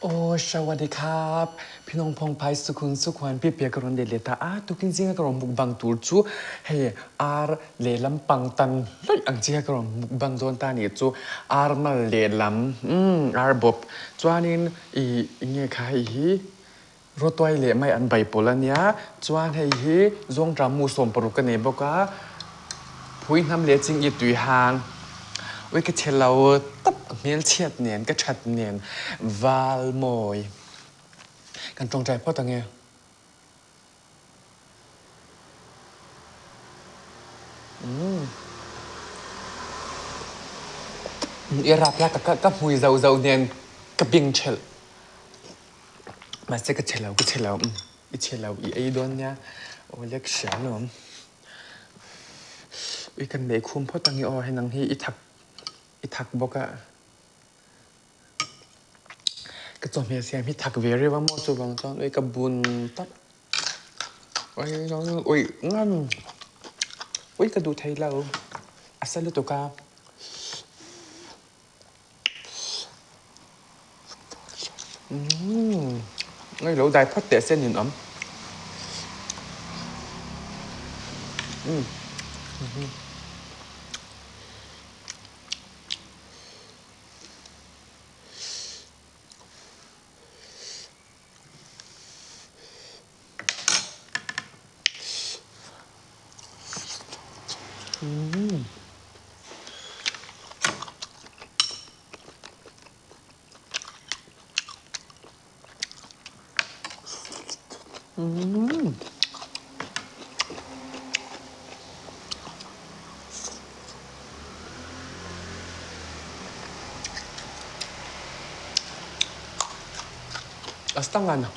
Aw Sawadee-khap, Phinawng Phawng Phai Sukhun Sukhuan Pipia ka rawn let leh ta a, tukin zinga ka rawn mukbang tur chu hei ar lehlam pang tan hlawih ang chi kha ka rawn mukbang dawn ta nih chu, ar mal lehlam umm ar bawp chuanin ih enge kha hei hi Rawtuai leh mai an bai pawl a nia, chuan hei hi Zawngṭah mu 60 ka nei bawk a, phui hnam leh ching i tui hang. Ui ka chhe lo tawp ka hmelchhiat nen ka that nen val mawi. Kan tawngtai phawt ang e. Umm. I rap la ka ka hmui zo zo nen ka bing ṭhelh. Mahse ka che lo, ka che lo, i che lo, i ei dawn nia, aw lek hria alawm. Ui kan lei khum phawt ang i aw, hei nang hi i thak, i thak bawk a. Ka chawhmeh siam hi thak ve reuh a maw chuvang chuan ui ka bun tawp. Ui ui ngam, ui ka duh thei lo, a sa lutuk a. Ngei lo dai phawt teh se nin awm. Astangan.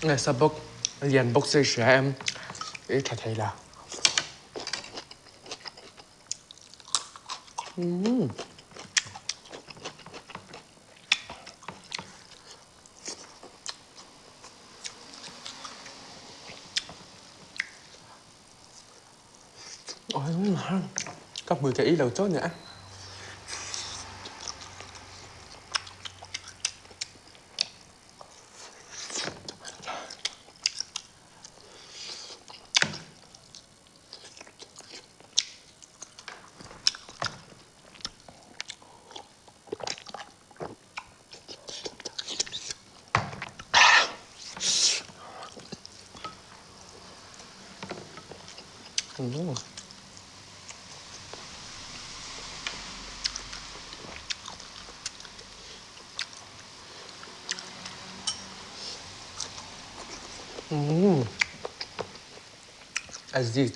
Nasa bawk lian bawk se hria em i tha thei la. Umm. Ka hmui ka ei lo chauh nia. Aziz.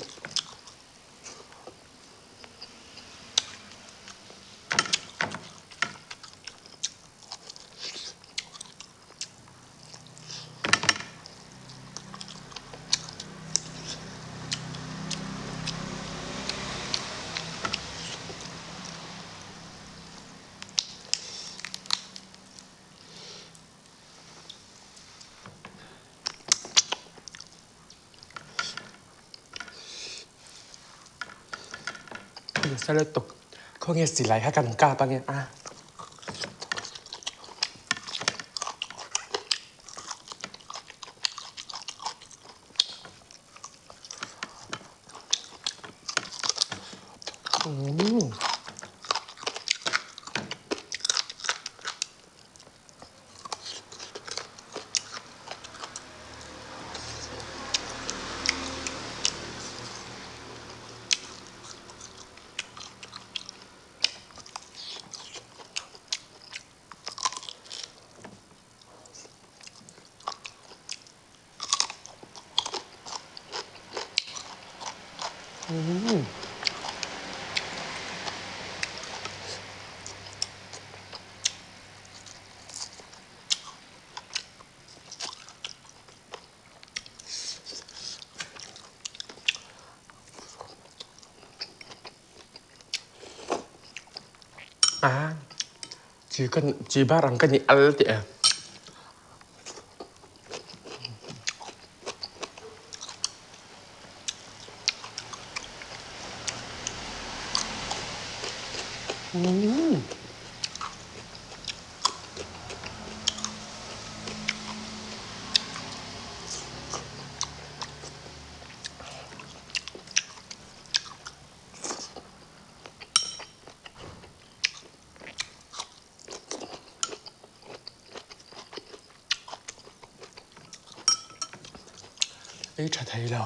Nasa lutuk. Khawnge silai kha kan kap ange a. Umm. A chi kan chi bar ang kan i al teh e. Ei tha thei lo.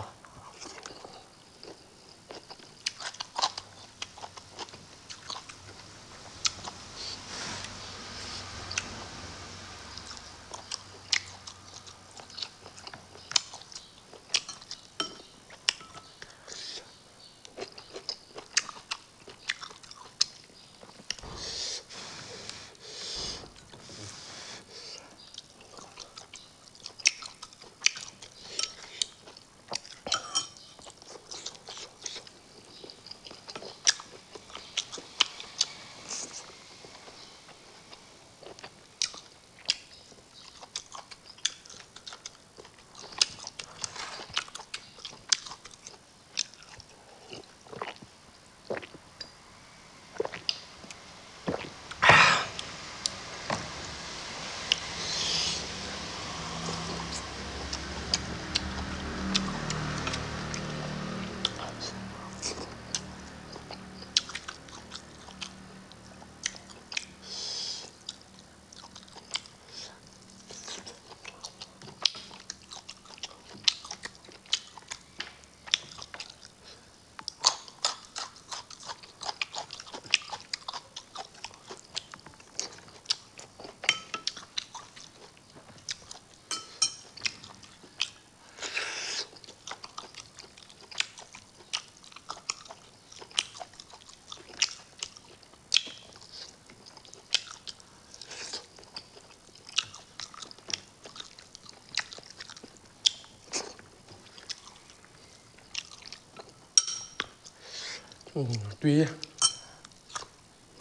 Tui.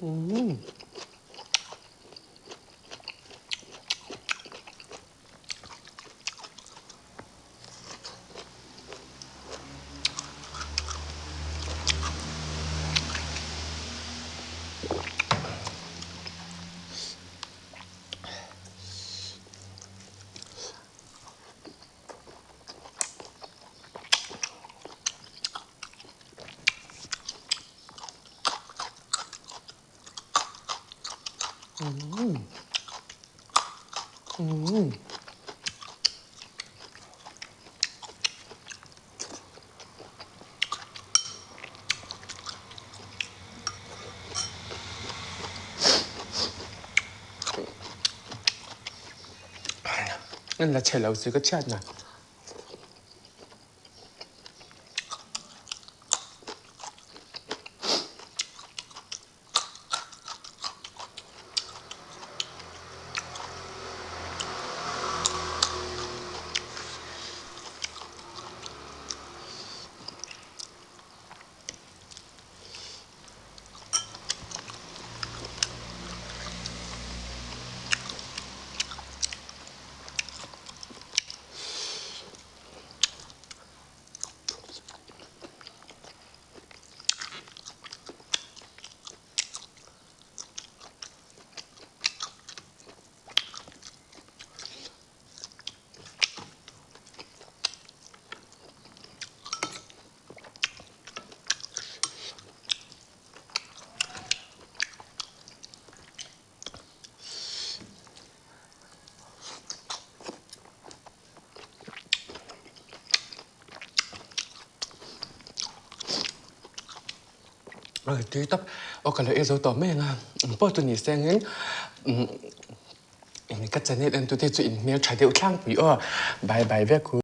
Umm. Umm. Nan la che lo si ka chiat na. Tui tak aw ka lo ei zo tawh mai ang a, engpawh chu ni se angin ka channel en tute chu in hmeltha deuh thlangpui aw, bye bye vek u.